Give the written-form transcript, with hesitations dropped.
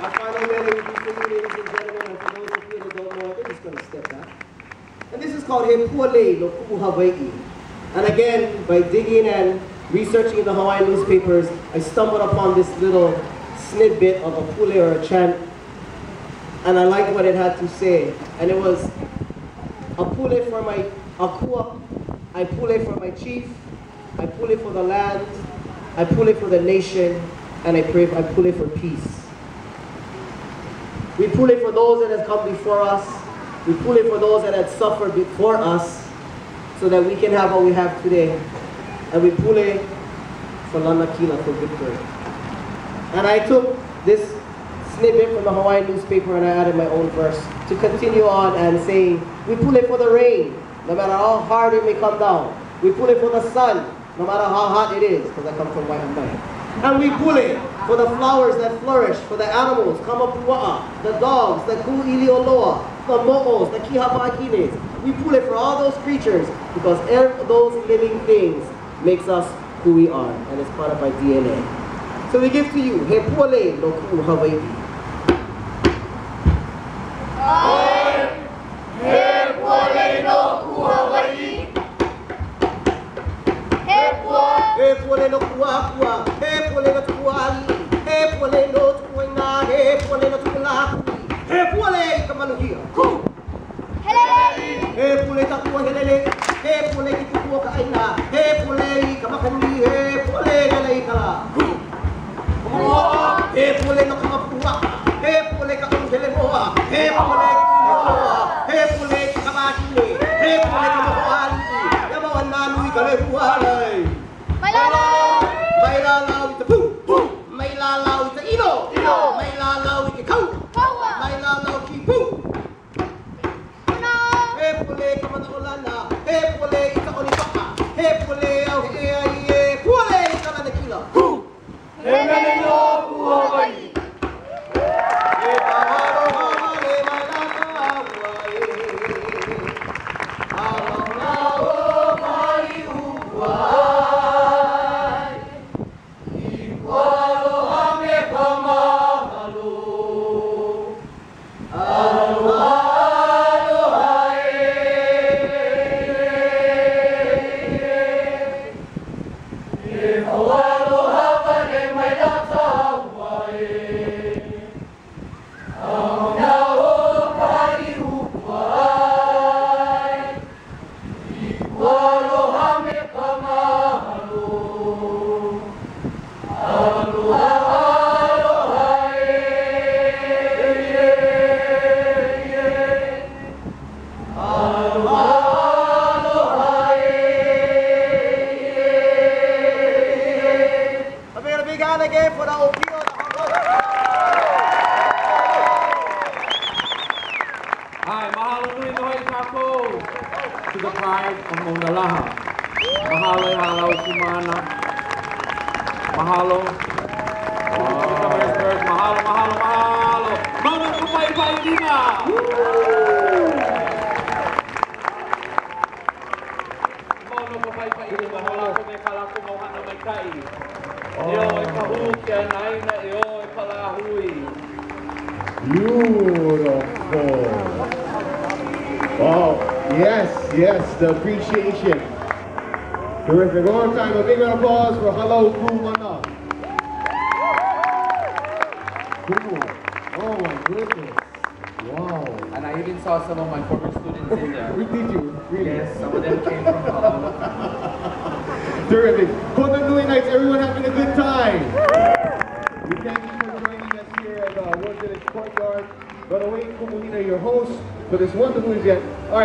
Our final mele will be for you, ladies and gentlemen, and for those of you that don't know, they're just going to step back. And this is called He Pualei no Ku'u Hawai'i. And again, by digging and researching in the Hawaiian newspapers, I stumbled upon this little snippet of a pule or a chant, and I liked what it had to say. And it was, a pule for my akua, I pule for my chief, I pule for the land, I pule for the nation, and I pray, I pule for peace. We pule for those that have come before us. We pule for those that had suffered before us, so that we can have what we have today. And we pule for Lanakila, for victory. And I took this snippet from the Hawaiian newspaper and I added my own verse to continue on and saying, we pule for the rain, no matter how hard it may come down. We pule for the sun, no matter how hot it is, because I come from Wai'anae. And we pule for the flowers that flourish, for the animals, kamapua'a, the dogs, the ku'ilioloa, the mo'os, the kihabahines. We pule for all those creatures because every, those living things makes us who we are, and it's part of our DNA. So we give to you, He Pualei no Ku'u Hawai'i. He Pualei no Ku'u Hawai'i. He Pua. He Pualei no Ku'u Akua. He Pualei no Ku'u Ali'i. He Pualei no Ku'u Aina. He Pualei no Ku'u Lāhui. He Pualei ka maluhia. Ku. Helele. He Pualei takua helele. He Pualei ki kukua ka aina. He Pualei ka makanui. He Pualei lele i ka lā. Ku. He Pualei no kamapua'a. He Pualei ka ʻauhele moa. He Pualei ki kuʻuloa. He Pualei ki ka wahine. He Pualei ka mohoali'i. Ia mau a nā nui ka lehua alai. Mai lālau. Mai lālau i ka pū. Pū. Mai lālau i ka ʻino. ʻIno. Mai lālau i ke kau. Kaua. Mai lālau ki pū. Puna. He Pualei ka manaʻolana. He Pualei i ka ʻonipaʻa. He Pualei au he ea i e. Pualei i ka lanakila. Ku. He mele no Ku'u Hawai'i. E ka aloha wale mai la kāua e. A mauna o Kali'ukua ai. I ku aloha me ka mahalo. Aloha, aloha e. E aloha wale mai la tāua e. A mauna o Kali'ukua ai. I ku aloha me ka mahalo. Aloha, aloha e. Aloha, aloha e. A big hand again for the Opio, the Hawaii. Hi, mahalo nui no hoi kākou to the pride of Maunalaha. Mahalo e halau kumana. Mahalo. Wow. Mahalo, mahalo, mahalo. Mauna kupai pai lima. Mauna kupai pai lima. Hola ko me kalako mauhana mai kai. E o e kahu ke anaina, e o e kalahui. Beautiful. Oh, yes, yes, the appreciation. Terrific. One more time, a big round of applause for Halau Kumana. Cool. Oh my goodness. Wow. And I even saw some of my former students in there. Did you? Really? Yes, some of them came from Halau. Terrific. Kona Nui Nights, everyone having a good time. We thank you for joining us here at the World Village Courtyard. By the way, Kumuhina, your host for this wonderful event. All right.